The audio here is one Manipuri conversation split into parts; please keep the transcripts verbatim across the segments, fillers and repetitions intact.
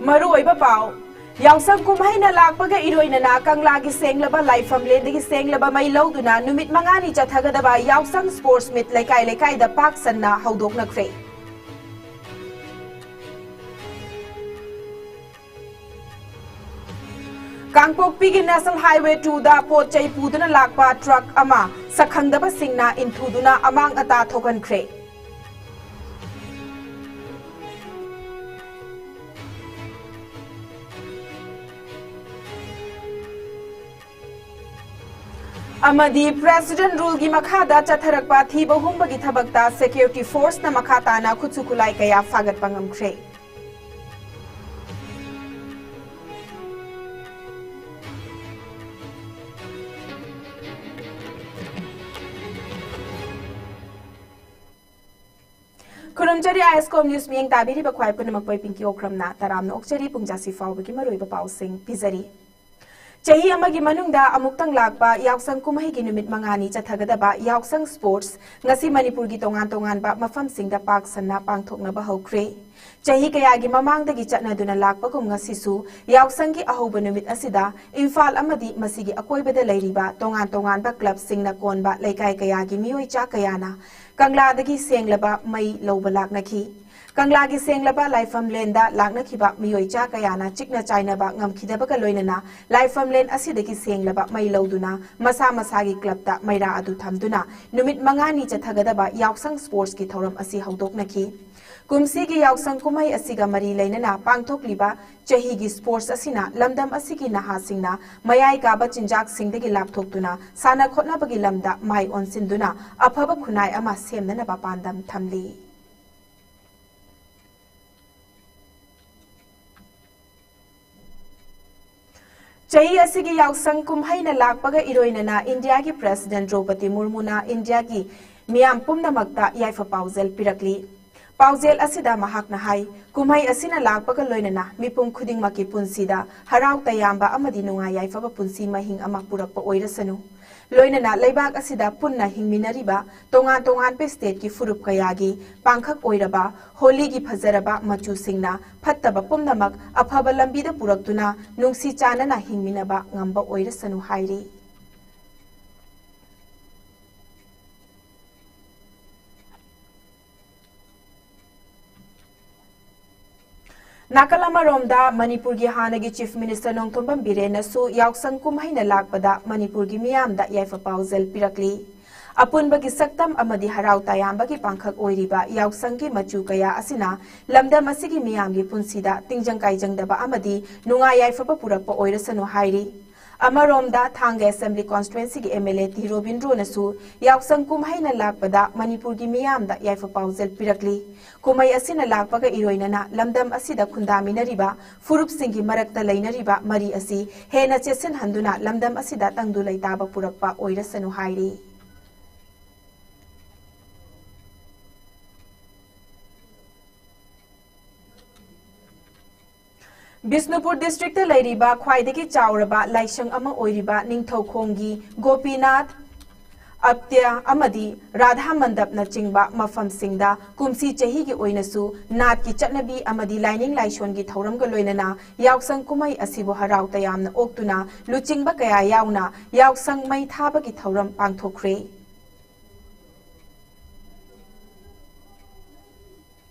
ꯃꯔꯨꯑꯣꯏꯕ ꯄꯥꯎ꯫ ꯌꯥꯎꯁꯪ ꯀꯨꯝꯍꯩꯅ ꯂꯥꯛꯄꯒ ꯏꯔꯣꯏꯅꯅ ꯀꯪꯂꯥꯒꯤ ꯁꯦꯡꯂꯕ ꯂꯥꯏꯐꯝꯂꯦꯟꯗꯒꯤ ꯁꯦꯡꯂꯕ ꯃꯩ ꯂꯧꯗꯨꯅ ꯅꯨꯃꯤꯠ ꯃꯉꯥꯅꯤ ꯆꯠꯊꯒꯗꯕ ꯌꯥꯎꯁꯪ sports meet ꯂꯩꯀꯥꯏ ꯂꯩꯀꯥꯏꯗ ꯄꯥꯛ ꯁꯟꯅ ꯍꯧꯗꯣꯛꯅꯈ꯭ꯔꯦ꯫ ꯀꯥꯡꯄꯣꯛꯄꯤꯒꯤ National Highway twoꯗ ꯄꯣꯠ ꯆꯩ ꯄꯨꯗꯨꯅ ꯂꯥꯛꯄ truck ꯑꯃ ꯁꯛꯈꯪꯗꯕꯁꯤꯡꯅ ꯏꯟꯊꯨꯗꯨꯅ ꯑꯃꯥꯡ ꯑꯇꯥ ꯊꯣꯛꯍꯟꯈ꯭ꯔꯦ꯫ ꯑꯃꯗꯤ President ruleꯒꯤ ꯃꯈꯥꯗ ꯆꯠꯊꯔꯛꯄ ꯊꯤꯕ ꯍꯨꯝꯕꯒꯤ ꯊꯕꯛꯇ security forceꯅ ꯃꯈꯥ ꯇꯥꯅ ꯈꯨꯠꯁꯨ ꯈꯨꯠꯂꯥꯏ ꯀꯌꯥ ꯐꯥꯒꯠꯄ ꯉꯝꯈ꯭ꯔꯦ꯫ ꯈꯨꯔꯨꯝꯖꯔꯤ ISCOM news ꯃꯤꯠꯌꯦꯡ ꯇꯥꯕꯤꯔꯤꯕ ꯈ꯭ꯋꯥꯏ ꯄꯨꯝꯅꯃꯛꯄꯨ ꯑꯩ ꯄꯤꯡꯀꯤ ꯑꯣꯀ꯭ꯔꯝꯅ ꯇꯔꯥꯝꯅ ꯑꯣꯛꯆꯔꯤ꯫ ꯄꯨꯡ ꯖꯥꯁꯤ ꯐꯥꯎꯕꯒꯤ ꯃꯔꯨꯑꯣꯏꯕ ꯄꯥꯎꯁꯤꯡ ꯄꯤꯖꯔꯤ꯫ ꯆꯍꯤ ꯑꯃꯒꯤ ꯃꯅꯨꯡꯗ ꯑꯃꯨꯛꯇꯪ ꯂꯥꯛꯄ ꯌꯥꯎꯁꯪ ꯀꯨꯝꯍꯩꯒꯤ ꯅꯨꯃꯤꯠ ꯃꯉꯥꯅꯤ ꯆꯠꯊꯒꯗꯕ ꯌꯥꯎꯁꯪ sports ꯉꯁꯤ ꯃꯅꯤꯄꯨꯔꯒꯤ ꯇꯣꯉꯥꯟ ꯇꯣꯉꯥꯟꯕ ꯃꯐꯝꯁꯤꯡꯗ ꯄꯥꯛ ꯁꯟꯅ ꯄꯥꯡꯊꯣꯛꯅꯕ ꯍꯧꯈ꯭ꯔꯦ꯫ ꯆꯍꯤ ꯀꯌꯥꯒꯤ ꯃꯃꯥꯡꯗꯒꯤ ꯆꯠꯅꯗꯨꯅ ꯂꯥꯛꯄꯒꯨꯝ ꯉꯁꯤꯁꯨ ꯌꯥꯎꯁꯪꯒꯤ ꯑꯍꯧꯕ ꯅꯨꯃꯤꯠ ꯑꯁꯤꯗ ꯏꯝꯐꯥꯜ ꯑꯃꯗꯤ ꯃꯁꯤꯒꯤ ꯑꯀꯣꯏꯕꯗ ꯂꯩꯔꯤꯕ ꯇꯣꯉꯥꯟ ꯇꯣꯉꯥꯟꯕ clubꯁꯤꯡꯅ ꯀꯣꯟꯕ ꯂꯩꯀꯥꯏ ꯀꯌꯥꯒꯤ ꯃꯤꯑꯣꯏ ꯆꯥ ꯀꯌꯥꯅ ꯀꯪꯂꯥꯗꯒꯤ ꯁꯦꯡꯂꯕ ꯃꯩ ꯂꯧꯕ ꯂꯥꯛꯅꯈꯤ꯫ ꯀꯪꯂꯥꯒꯤ ꯁꯦꯡꯂꯕ ꯂꯥꯏꯐꯝꯂꯦꯟꯗ ꯂꯥꯛꯅꯈꯤꯕ ꯃꯤꯑꯣꯏ ꯆꯥ ꯀꯌꯥꯅ ꯆꯤꯛꯅ ꯆꯥꯏꯅꯕ ꯉꯝꯈꯤꯗꯕꯒ ꯂꯣꯏꯅꯅ ꯂꯥꯏꯐꯝꯂꯦꯟ ꯑꯁꯤꯗꯒꯤ ꯁꯦꯡꯂꯕ ꯃꯩ ꯂꯧꯗꯨꯅ ꯃꯁꯥ ꯃꯁꯥꯒꯤ clubꯇ ꯃꯩꯔꯥ ꯑꯗꯨ ꯊꯝꯗꯨꯅ ꯅꯨꯃꯤꯠ ꯃꯉꯥꯅꯤ ꯆꯠꯊꯒꯗꯕ ꯌꯥꯎꯁꯪ sportsꯀꯤ ꯊꯧꯔꯝ ꯑꯁꯤ ꯍꯧꯗꯣꯛꯅꯈꯤ꯫ ꯀꯨꯝꯁꯤꯒꯤ ꯌꯥꯎꯁꯪ ꯀꯨꯝꯍꯩ ꯑꯁꯤꯒ ꯃꯔꯤ ꯂꯩꯅꯅ ꯄꯥꯡꯊꯣꯛꯂꯤꯕ ꯆꯍꯤꯒꯤ sports ꯑꯁꯤꯅ ꯂꯝꯗꯝ ꯑꯁꯤꯒꯤ ꯅꯍꯥꯁꯤꯡꯅ ꯃꯌꯥꯏ ꯀꯥꯕ ꯆꯤꯟꯖꯥꯛꯁꯤꯡꯗꯒꯤ ꯂꯥꯞꯊꯣꯛꯇꯨꯅ ꯁꯥꯟꯅ ꯈꯣꯠꯅꯕꯒꯤ ꯂꯝꯗ ꯃꯥꯏ ꯑꯣꯟꯁꯤꯟꯗꯨꯅ ꯑꯐꯕ ꯈꯨꯟꯅꯥꯏ ꯑꯃ ꯁꯦꯝꯅꯅꯕ ꯄꯥꯟꯗꯝ ꯊꯝꯂꯤ꯫ ꯆꯍꯤ ꯑꯁꯤꯒꯤ ꯌꯥꯎꯁꯪ ꯀꯨꯝꯍꯩꯅ ꯂꯥꯛꯄꯒ ꯏꯔꯣꯏꯅꯅ ꯏꯟꯗꯤꯌꯥꯒꯤ President ꯗ꯭ꯔꯧꯄꯗꯤ ꯃꯨꯔꯃꯨꯅ ꯏꯟꯗꯤꯌꯥꯒꯤ ꯃꯤꯌꯥꯝ ꯄꯨꯝꯅꯃꯛꯇ ꯌꯥꯏꯐ ꯄꯥꯎꯖꯦꯜ ꯄꯤꯔꯛꯂꯤ꯫ ꯄꯥꯎꯖꯦꯜ ꯑꯁꯤꯗ ꯃꯍꯥꯛꯅ ꯍꯥꯏ, ꯀꯨꯝꯍꯩ ꯑꯁꯤꯅ ꯂꯥꯛꯄꯒ ꯂꯣꯏꯅꯅ ꯃꯤꯄꯨꯝ ꯈꯨꯗꯤꯡꯃꯛꯀꯤ ꯄꯨꯟꯁꯤꯗ ꯍꯔꯥꯎ ꯇꯌꯥꯝꯕ ꯑꯃꯗꯤ ꯅꯨꯡꯉꯥꯏ ꯌꯥꯏꯐꯕ ꯄꯨꯟꯁꯤ ꯃꯍꯤꯡ ꯑꯃ ꯄꯨꯔꯛꯄ ꯑꯣꯏꯔꯁꯅꯨ꯫ ꯂꯣꯏꯅꯅ ꯂꯩꯕꯥꯛ ꯑꯁꯤꯗ ꯄꯨꯟꯅ ꯍꯤꯡꯃꯤꯟꯅꯔꯤꯕ ꯇꯣꯉꯥꯟ ꯇꯣꯉꯥꯟꯕ state ꯀꯤ ꯐꯨꯔꯨꯞ ꯀꯌꯥꯒꯤ ꯄꯥꯡꯈꯛ ꯑꯣꯏꯔꯕ ꯍꯣꯂꯤꯒꯤ ꯐꯖꯔꯕ ꯃꯆꯨꯁꯤꯡꯅ ꯐꯠꯇꯕ ꯄꯨꯝꯅꯃꯛ ꯑꯐꯕ ꯂꯝꯕꯤꯗ ꯄꯨꯔꯛꯇꯨꯅ ꯅꯨꯡꯁꯤ ꯆꯥꯟꯅꯅ ꯍꯤꯡꯃꯤꯟꯅꯕ ꯉꯝꯕ ꯑꯣꯏꯔꯁꯅꯨ ꯍꯥꯏꯔꯤ꯫ ꯅꯥꯀꯜ ꯑꯃꯔꯣꯝꯗ, ꯃꯅꯤꯄꯨꯔꯒꯤ ꯍꯥꯟꯅꯒꯤ Chief Minister ꯅꯣꯡꯊꯣꯝꯕꯝ ꯕꯤꯔꯦꯟꯅꯁꯨ ꯌꯥꯎꯁꯪ ꯀꯨꯝꯍꯩꯅ ꯂꯥꯛꯄꯗ ꯃꯅꯤꯄꯨꯔꯒꯤ ꯃꯤꯌꯥꯝꯗ ꯌꯥꯏꯐ ꯄꯥꯎꯖꯦꯜ ꯄꯤꯔꯛꯂꯤ꯫ ꯑꯄꯨꯟꯕꯒꯤ ꯁꯛꯇꯝ ꯑꯃꯗꯤ ꯍꯔꯥꯎ ꯇꯌꯥꯝꯕꯒꯤ ꯄꯥꯡꯈꯛ ꯑꯣꯏꯔꯤꯕ ꯌꯥꯎꯁꯪꯒꯤ ꯃꯆꯨ ꯀꯌꯥ ꯑꯁꯤꯅ ꯂꯝꯗꯝ ꯑꯁꯤꯒꯤ ꯃꯤꯌꯥꯝꯒꯤ ꯄꯨꯟꯁꯤꯗ ꯇꯤꯡꯖꯪ ꯀꯥꯏꯖꯪꯗꯕ ꯑꯃꯗꯤ ꯅꯨꯡꯉꯥꯏ ꯌꯥꯏꯐꯕ ꯄꯨꯔꯛꯄ ꯑꯣꯏꯔꯁꯅꯨ ꯍꯥꯏꯔꯤ꯫ ꯑꯃꯔꯣꯝꯗ, ꯊꯥꯡꯒ Assembly Constituency ꯒꯤ M L A ꯇꯤ ꯔꯣꯕꯤꯟꯗ꯭ꯔꯣꯅꯁꯨ ꯌꯥꯎꯁꯪ ꯀꯨꯝꯍꯩꯅ ꯂꯥꯛꯄꯗ ꯃꯅꯤꯄꯨꯔꯒꯤ ꯃꯤꯌꯥꯝꯗ ꯌꯥꯏꯐ ꯄꯥꯎꯖꯦꯜ ꯄꯤꯔꯛꯂꯤ꯫ ꯀꯨꯝꯍꯩ ꯑꯁꯤꯅ ꯂꯥꯛꯄꯒ ꯏꯔꯣꯏꯅꯅ ꯂꯝꯗꯝ ꯑꯁꯤꯗ ꯈꯨꯟꯗꯥꯃꯤꯟꯅꯔꯤꯕ ꯐꯨꯔꯨꯞꯁꯤꯡꯒꯤ ꯃꯔꯛꯇ ꯂꯩꯅꯔꯤꯕ ꯃꯔꯤ ꯑꯁꯤ ꯍꯦꯟꯅ ꯆꯦꯠꯁꯤꯟꯍꯟꯗꯨꯅ ꯂꯝꯗꯝ ꯑꯁꯤꯗ ꯇꯪꯗꯨ ꯂꯩꯇꯥꯕ ꯄꯨꯔꯛꯄ ꯑꯣꯏꯔꯁꯅꯨ ꯍꯥꯏꯔꯤ꯫ ꯕꯤꯁꯅꯨꯄꯨꯔ district ꯇ ꯂꯩꯔꯤꯕ ꯈ꯭ꯋꯥꯏꯗꯒꯤ ꯆꯥꯎꯔꯕ ꯂꯥꯏꯁꯪ ꯑꯃ ꯑꯣꯏꯔꯤꯕ ꯅꯤꯡꯊꯧꯈꯣꯡꯒꯤ ꯒꯣꯄꯤꯅꯥꯊ, ꯑꯞꯇ꯭ꯌ ꯑꯃꯗꯤ ꯔꯥꯙꯥ ꯃꯟꯗꯞꯅꯆꯤꯡꯕ ꯃꯐꯝꯁꯤꯡꯗ ꯀꯨꯝꯁꯤ ꯆꯍꯤꯒꯤ ꯑꯣꯏꯅꯁꯨ ꯅꯥꯠꯀꯤ ꯆꯠꯅꯕꯤ ꯑꯃꯗꯤ ꯂꯥꯏꯅꯤꯡ ꯂꯥꯏꯁꯣꯟꯒꯤ ꯊꯧꯔꯝꯒ ꯂꯣꯏꯅꯅ ꯌꯥꯎꯁꯪ ꯀꯨꯝꯍꯩ ꯑꯁꯤꯕꯨ ꯍꯔꯥꯎ ꯇꯌꯥꯝꯅ ꯑꯣꯛꯇꯨꯅ ꯂꯨꯆꯤꯡꯕ ꯀꯌꯥ ꯌꯥꯎꯅ ꯌꯥꯎꯁꯪ ꯃꯩ ꯊꯥꯕꯒꯤ ꯊꯧꯔꯝ ꯄꯥꯡꯊꯣꯛꯈ꯭ꯔꯦ꯫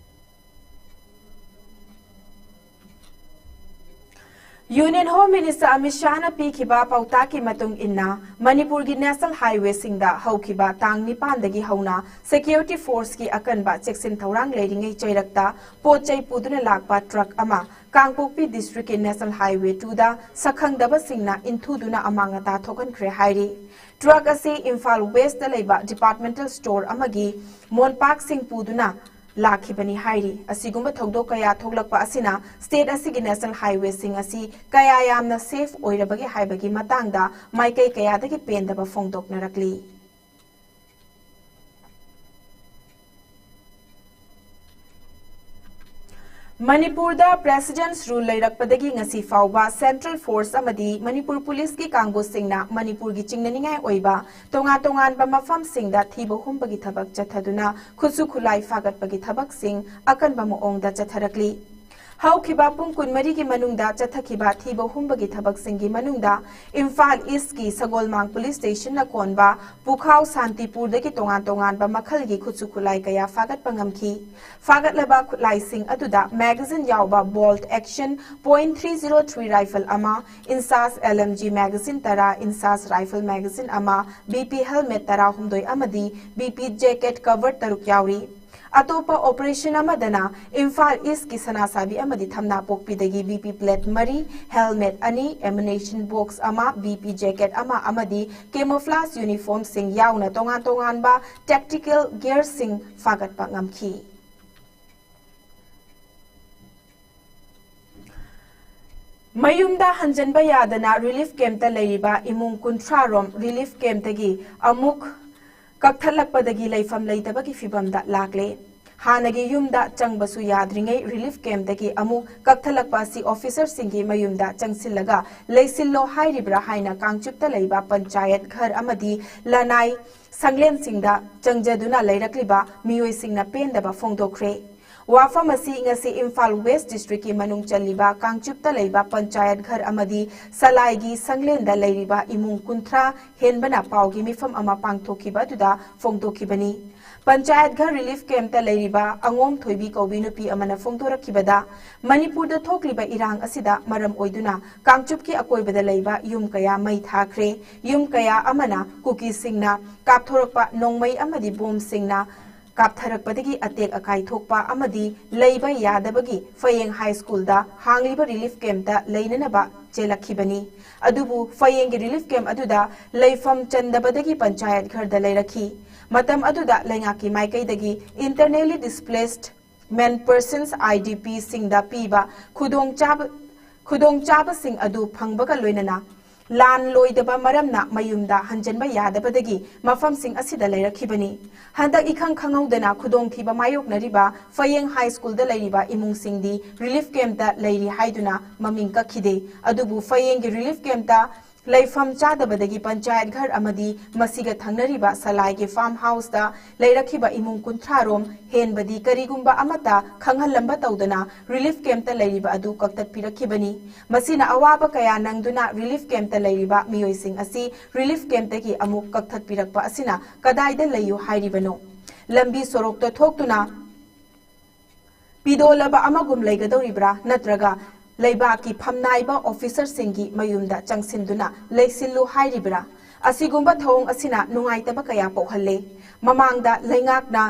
Union Home Minister ꯑꯃꯤꯠ ꯁꯥꯍꯅ ꯄꯤꯈꯤꯕ ꯄꯥꯎꯇꯥꯛꯀꯤ ꯃꯇꯨꯡ ꯏꯟꯅ, ꯃꯅꯤꯄꯨꯔꯒꯤ national highway ꯁꯤꯡꯗ ꯍꯧꯈꯤꯕ ꯇꯥꯡ ꯅꯤꯄꯥꯟꯗꯒꯤ ꯍꯧꯅ security force ꯀꯤ ꯑꯀꯟꯕ ꯆꯦꯛꯁꯤꯟ ꯊꯧꯔꯥꯡ ꯂꯩꯔꯤꯉꯩ ꯆꯩꯔꯛꯇ ꯄꯣꯠ ꯆꯩ ꯄꯨꯗꯨꯅ ꯂꯥꯛꯄ truck ꯑꯃ ꯀꯥꯡꯄꯣꯛꯄꯤ district ꯀꯤ national highway two ꯗ ꯁꯛꯈꯪꯗꯕꯁꯤꯡꯅ ꯏꯟꯊꯨꯗꯨꯅ ꯑꯃꯥꯡ ꯑꯇꯥ ꯊꯣꯛꯍꯟꯈ꯭ꯔꯦ ꯍꯥꯏꯔꯤ꯫ Truck ꯑꯁꯤ ꯏꯝꯐꯥꯜ West ꯇ ꯂꯩꯕ departmental store ꯑꯃꯒꯤ ꯃꯣꯟꯄꯥꯛꯁꯤꯡ ꯄꯨꯗꯨꯅ ꯂꯥꯛꯈꯤꯕꯅꯤ ꯍꯥꯏꯔꯤ꯫ ꯑꯁꯤꯒꯨꯝꯕ ꯊꯧꯗꯣꯛ ꯀꯌꯥ ꯊꯣꯛꯂꯛꯄ ꯑꯁꯤꯅ state ꯑꯁꯤꯒꯤ national highway ꯁꯤꯡ ꯑꯁꯤ ꯀꯌꯥ ꯌꯥꯝꯅ safe ꯑꯣꯏꯔꯕꯒꯦ ꯍꯥꯏꯕꯒꯤ ꯃꯇꯥꯡꯗ ꯃꯥꯏꯀꯩ ꯀꯌꯥꯗꯒꯤ ꯄꯦꯟꯗꯕ ꯐꯣꯡꯗꯣꯛꯅꯔꯛꯂꯤ꯫ ꯃꯅꯤꯄꯨꯔꯗ President's Rule ꯂꯩꯔꯛꯄꯗꯒꯤ ꯉꯁꯤ ꯐꯥꯎꯕ Central Force ꯑꯃꯗꯤ ꯃꯅꯤꯄꯨꯔ ꯄꯨꯂꯤꯁꯀꯤ ꯀꯥꯡꯕꯨꯁꯤꯡꯅ ꯃꯅꯤꯄꯨꯔꯒꯤ ꯆꯤꯡꯅꯅꯤꯡꯉꯥꯏ ꯑꯣꯏꯕ ꯇꯣꯉꯥꯟ ꯇꯣꯉꯥꯟꯕ ꯃꯐꯝꯁꯤꯡꯗ ꯊꯤꯕ ꯍꯨꯝꯕꯒꯤ ꯊꯕꯛ ꯆꯠꯊꯗꯨꯅ ꯈꯨꯠꯁꯨ ꯈꯨꯠꯂꯥꯏ ꯐꯥꯒꯠꯄꯒꯤ ꯊꯕꯛꯁꯤꯡ ꯑꯀꯟꯕ ꯃꯑꯣꯡꯗ ꯆꯠꯊꯔꯛꯂꯤ꯫ ꯍꯧꯈꯤꯕ ꯄꯨꯡ ꯀꯨꯟꯃꯔꯤꯒꯤ ꯃꯅꯨꯡꯗ ꯆꯠꯊꯈꯤꯕ ꯊꯤꯕ ꯍꯨꯝꯕꯒꯤ ꯊꯕꯛꯁꯤꯡꯒꯤ ꯃꯅꯨꯡꯗ ꯏꯝꯐꯥꯜ ꯏꯁꯀꯤ ꯁꯒꯣꯜꯃꯥꯡ ꯄꯨꯂꯤꯁ ꯁ꯭ꯇꯦꯁꯟꯅ ꯀꯣꯟꯕ ꯄꯨꯈꯥꯎ ꯁꯥꯟꯇꯤꯄꯨꯔꯗꯒꯤ ꯇꯣꯉꯥꯟ ꯇꯣꯉꯥꯟꯕ ꯃꯈꯜꯒꯤ ꯈꯨꯠꯁꯨ ꯈꯨꯠꯂꯥꯏ ꯀꯌꯥ ꯐꯥꯒꯠꯄ ꯉꯝꯈꯤ꯫ ꯐꯥꯒꯠꯂꯕ ꯈꯨꯠꯂꯥꯏꯁꯤꯡ ꯑꯗꯨꯗ magazine ꯌꯥꯎꯕ bolt action point three zero three rifle ꯑꯃ, INSAS LMG magazine ꯇꯔꯥ, INSAS rifle magazine ꯑꯃ, BP helmet ꯇꯔꯥꯍꯨꯝꯗꯣꯏ ꯑꯃꯗꯤ BP jacket cover ꯇꯔꯨꯛ ꯌꯥꯎꯔꯤ꯫ ꯑꯇꯣꯞꯄ operation ꯑꯃꯗꯅ ꯏꯝꯐꯥꯜ ꯏꯁꯀꯤ ꯁꯅꯥꯁꯥꯕꯤ ꯑꯃꯗꯤ ꯊꯝꯅꯥꯄꯣꯛꯄꯤꯗꯒꯤ BP plate ꯃꯔꯤ, helmet ꯑꯅꯤ, ammunition box ꯑꯃ, BP jacket ꯑꯃ ꯑꯃꯗꯤ camouflage uniformꯁꯤꯡ ꯌꯥꯎꯅ ꯇꯣꯉꯥꯟ ꯇꯣꯉꯥꯟꯕ tactical gearꯁꯤꯡ ꯐꯥꯒꯠꯄ ꯉꯝꯈꯤ꯫ ꯃꯌꯨꯝꯗ ꯍꯟꯖꯟꯕ ꯌꯥꯗꯅ relief campꯇ ꯂꯩꯔꯤꯕ ꯏꯃꯨꯡ ꯀꯨꯟꯊ꯭ꯔꯥ ꯔꯣꯝ relief campꯇꯒꯤ ꯑꯃꯨꯛ ꯀꯛꯊꯠꯂꯛꯄꯗꯒꯤ ꯂꯩꯐꯝ ꯂꯩꯇꯕꯒꯤ ꯐꯤꯚꯝꯗ ꯂꯥꯛꯂꯦ꯫ ꯍꯥꯟꯅꯒꯤ ꯌꯨꯝꯗ ꯆꯪꯕꯁꯨ ꯌꯥꯗ꯭ꯔꯤꯉꯩ relief campꯇꯒꯤ ꯑꯃꯨꯛ ꯀꯛꯊꯠꯂꯛꯄ ꯑꯁꯤ officerꯁꯤꯡꯒꯤ ꯃꯌꯨꯝꯗ ꯆꯪꯁꯤꯜꯂꯒ ꯂꯩꯁꯤꯜꯂꯣ ꯍꯥꯏꯔꯤꯕ꯭ꯔꯥ ꯍꯥꯏꯅ ꯀꯥꯡꯆꯨꯞꯇ ꯂꯩꯕ ꯄꯟꯆꯥꯌꯠ ꯘꯔ ꯑꯃꯗꯤ ꯂꯅꯥꯏ ꯁꯪꯂꯦꯟꯁꯤꯡꯗ ꯆꯪꯖꯗꯨꯅ ꯂꯩꯔꯛꯂꯤꯕ ꯃꯤꯑꯣꯏꯁꯤꯡꯅ ꯄꯦꯟꯗꯕ ꯐꯣꯡꯗꯣꯛꯈ꯭ꯔꯦ꯫ ꯋꯥꯐꯝ ꯑꯁꯤ ꯉꯁꯤ ꯏꯝꯐꯥꯜ West Districtꯀꯤ ꯃꯅꯨꯡ ꯆꯜꯂꯤꯕ ꯀꯥꯡꯆꯨꯞꯇ ꯂꯩꯕ ꯄꯟꯆꯥꯌꯠ ꯘꯔ ꯑꯃꯗꯤ ꯁꯂꯥꯏꯒꯤ ꯁꯪꯂꯦꯟꯗ ꯂꯩꯔꯤꯕ ꯏꯃꯨꯡ ꯀꯨꯟꯊ꯭ꯔꯥ ꯍꯦꯟꯕꯅ ꯄꯥꯎꯒꯤ ꯃꯤꯐꯝ ꯑꯃ ꯄꯥꯡꯊꯣꯛꯈꯤꯕ ꯑꯗꯨꯗ ꯐꯣꯡꯗꯣꯛꯈꯤꯕꯅꯤ꯫ ꯄꯟꯆꯥꯌꯠ ꯘꯔ relief campꯇ ꯂꯩꯔꯤꯕ ꯑꯉꯣꯝ ꯊꯣꯏꯕꯤ ꯀꯧꯕꯤ ꯅꯨꯄꯤ ꯑꯃꯅ ꯐꯣꯡꯗꯣꯔꯛꯈꯤꯕꯗ, ꯃꯅꯤꯄꯨꯔꯗ ꯊꯣꯛꯂꯤꯕ ꯏꯔꯥꯡ ꯑꯁꯤꯗ ꯃꯔꯝ ꯑꯣꯏꯗꯨꯅ ꯀꯥꯡꯆꯨꯞꯀꯤ ꯑꯀꯣꯏꯕꯗ ꯂꯩꯕ ꯌꯨꯝ ꯀꯌꯥ ꯃꯩ ꯊꯥꯈ꯭ꯔꯦ꯫ ꯌꯨꯝ ꯀꯌꯥ ꯑꯃꯅ ꯀꯨꯀꯤꯁꯤꯡꯅ ꯀꯥꯞꯊꯣꯔꯛꯄ ꯅꯣꯡꯃꯩ ꯑꯃꯗꯤ ꯕꯣꯝꯁꯤꯡꯅ ꯀꯥꯞꯊꯔꯛꯄꯗꯒꯤ ꯑꯇꯦꯛ ꯑꯀꯥꯏ ꯊꯣꯛꯄ ꯑꯃꯗꯤ ꯂꯩꯕ ꯌꯥꯗꯕꯒꯤ ꯐꯌꯦꯡ ꯍꯥꯏ ꯁ꯭ꯀꯨꯜꯗ ꯍꯥꯡꯂꯤꯕ relief campꯇ ꯂꯩꯅꯅꯕ ꯆꯦꯜꯂꯛꯈꯤꯕꯅꯤ꯫ ꯑꯗꯨꯕꯨ ꯐꯌꯦꯡꯒꯤ relief camp ꯑꯗꯨꯗ ꯂꯩꯐꯝ ꯆꯟꯗꯕꯗꯒꯤ ꯄꯟꯆꯥꯌꯠ ꯘꯔꯗ ꯂꯩꯔꯛꯈꯤ꯫ ꯃꯇꯝ ꯑꯗꯨꯗ ꯂꯩꯉꯥꯛꯀꯤ ꯃꯥꯏꯀꯩꯗꯒꯤ internally displaced men persons, IDPꯁꯤꯡꯗ ꯄꯤꯕ ꯈꯨꯗꯣꯡꯆꯥꯕ, ꯈꯨꯗꯣꯡꯆꯥꯕꯁꯤꯡ ꯑꯗꯨ ꯐꯪꯕꯒ ꯂꯣꯏꯅꯅ ꯂꯥꯟ ꯂꯣꯏꯗꯕ ꯃꯔꯝꯅ ꯃꯌꯨꯝꯗ ꯍꯟꯖꯟꯕ ꯌꯥꯗꯕꯗꯒꯤ ꯃꯐꯝꯁꯤꯡ ꯑꯁꯤꯗ ꯂꯩꯔꯛꯈꯤꯕꯅꯤ꯫ ꯍꯟꯗꯛ ꯏꯈꯪ ꯈꯪꯍꯧꯗꯅ ꯈꯨꯗꯣꯡꯊꯤꯕ ꯃꯥꯌꯣꯛꯅꯔꯤꯕ ꯐꯌꯦꯡ ꯍꯥꯏ ꯁ꯭ꯀꯨꯜꯗ ꯂꯩꯔꯤꯕ ꯏꯃꯨꯡꯁꯤꯡꯗꯤ ꯔꯤꯂꯤꯐ ꯀꯦꯝꯞꯇ ꯂꯩꯔꯤ ꯍꯥꯏꯗꯨꯅ ꯃꯃꯤꯡ ꯀꯛꯈꯤꯗꯦ꯫ ꯑꯗꯨꯕꯨ ꯐꯌꯦꯡꯒꯤ ꯔꯤꯂꯤꯐ ꯀꯦꯝꯞꯇ ꯂꯩꯐꯝ ꯆꯥꯗꯕꯗꯒꯤ ꯄꯟꯆꯥꯌꯠ ꯘꯔ ꯑꯃꯗꯤ ꯃꯁꯤꯒ ꯊꯪꯅꯔꯤꯕ ꯁꯂꯥꯏꯒꯤ ꯐꯥꯔꯝ ꯍꯥꯎꯁꯇ ꯂꯩꯔꯛꯈꯤꯕ ꯏꯃꯨꯡ ꯀꯨꯟꯊ꯭ꯔꯥ ꯔꯣꯝ ꯍꯦꯟꯕꯗꯤ ꯀꯔꯤꯒꯨꯝꯕ ꯑꯃꯠꯇ ꯈꯪꯍꯜꯂꯝꯕ ꯇꯧꯗꯅ ꯔꯤꯂꯤꯐ ꯀꯦꯝꯞꯇ ꯂꯩꯔꯤꯕ ꯑꯗꯨ ꯀꯛꯊꯠꯄꯤꯔꯛꯈꯤꯕꯅꯤ꯫ ꯃꯁꯤꯅ ꯑꯋꯥꯕ ꯀꯌꯥ ꯅꯪꯗꯨꯅ ꯔꯤꯂꯤꯐ ꯀꯦꯝꯞꯇ ꯂꯩꯔꯤꯕ ꯃꯤꯑꯣꯏꯁꯤꯡ ꯑꯁꯤ ꯔꯤꯂꯤꯐ ꯀꯦꯝꯞꯇꯒꯤ ꯑꯃꯨꯛ ꯀꯛꯊꯠꯄꯤꯔꯛꯄ ꯑꯁꯤꯅ ꯀꯗꯥꯏꯗ ꯂꯩꯌꯨ ꯍꯥꯏꯔꯤꯕꯅꯣ? ꯂꯝꯕꯤ ꯁꯣꯔꯣꯛꯇ ꯊꯣꯛꯇꯨꯅ ꯄꯤꯗꯣꯂꯕ ꯑꯃꯒꯨꯝ ꯂꯩꯒꯗꯧꯔꯤꯕ꯭ꯔꯥ, ꯅꯠꯇ꯭ꯔꯒ ꯂꯩꯕꯥꯛꯀꯤ ꯐꯝꯅꯥꯏꯕ ꯑꯣꯐꯤꯁꯔꯁꯤꯡꯒꯤ ꯃꯌꯨꯝꯗ ꯆꯪꯁꯤꯟꯗꯨꯅ ꯂꯩꯁꯤꯜꯂꯨ ꯍꯥꯏꯔꯤꯕ꯭ꯔꯥ? ꯑꯁꯤꯒꯨꯝꯕ ꯊꯧꯑꯣꯡ ꯑꯁꯤꯅ ꯅꯨꯡꯉꯥꯏꯇꯕ ꯀꯌꯥ ꯄꯣꯛꯍꯜꯂꯦ꯫ ꯃꯃꯥꯡꯗ ꯂꯩꯉꯥꯛꯅ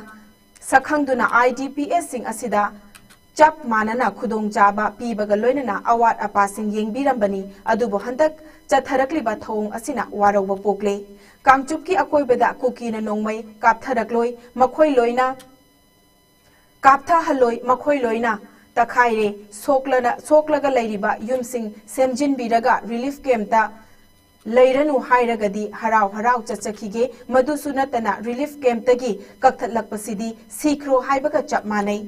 ꯁꯛꯈꯪꯗꯨꯅ IDPꯁꯁꯤꯡ ꯑꯁꯤꯗ ꯆꯞ ꯃꯥꯟꯅꯅ ꯈꯨꯗꯣꯡꯆꯥꯕ ꯄꯤꯕꯒ ꯂꯣꯏꯅꯅ ꯑꯋꯥꯠ ꯑꯄꯥꯁꯤꯡ ꯌꯦꯡꯕꯤꯔꯝꯕꯅꯤ꯫ ꯑꯗꯨꯕꯨ ꯍꯟꯗꯛ ꯆꯠꯊꯔꯛꯂꯤꯕ ꯊꯧꯑꯣꯡ ꯑꯁꯤꯅ ꯋꯥꯔꯧꯕ ꯄꯣꯛꯂꯦ꯫ ꯀꯥꯡꯆꯨꯞꯀꯤ ꯑꯀꯣꯏꯕꯗ ꯀꯨꯀꯤꯅ ꯅꯣꯡꯃꯩ ꯀꯥꯞꯊꯔꯛꯂꯣꯏ, ꯃꯈꯣꯏ ꯂꯣꯏꯅ ꯀꯥꯞꯊꯍꯜꯂꯣꯏ, ꯃꯈꯣꯏ ꯂꯣꯏꯅ ꯇꯛꯈꯥꯏꯔꯦ꯫ ꯁꯣꯛꯂꯅ-, ꯁꯣꯛꯂꯒ ꯂꯩꯔꯤꯕ ꯌꯨꯝꯁꯤꯡ ꯁꯦꯝꯖꯤꯟꯕꯤꯔꯒ ꯔꯤꯂꯤꯐ ꯀꯦꯝꯞꯇ ꯂꯩꯔꯅꯨ ꯍꯥꯏꯔꯒꯗꯤ ꯍꯔꯥꯎ ꯍꯔꯥꯎ ꯆꯠꯆꯈꯤꯒꯦ꯫ ꯃꯗꯨꯁꯨ ꯅꯠꯇꯅ ꯔꯤꯂꯤꯐ ꯀꯦꯝꯞꯇꯒꯤ ꯀꯛꯊꯠꯂꯛꯄꯁꯤꯗꯤ ꯁꯤꯈ꯭ꯔꯣ ꯍꯥꯏꯕꯒ ꯆꯞ ꯃꯥꯟꯅꯩ꯫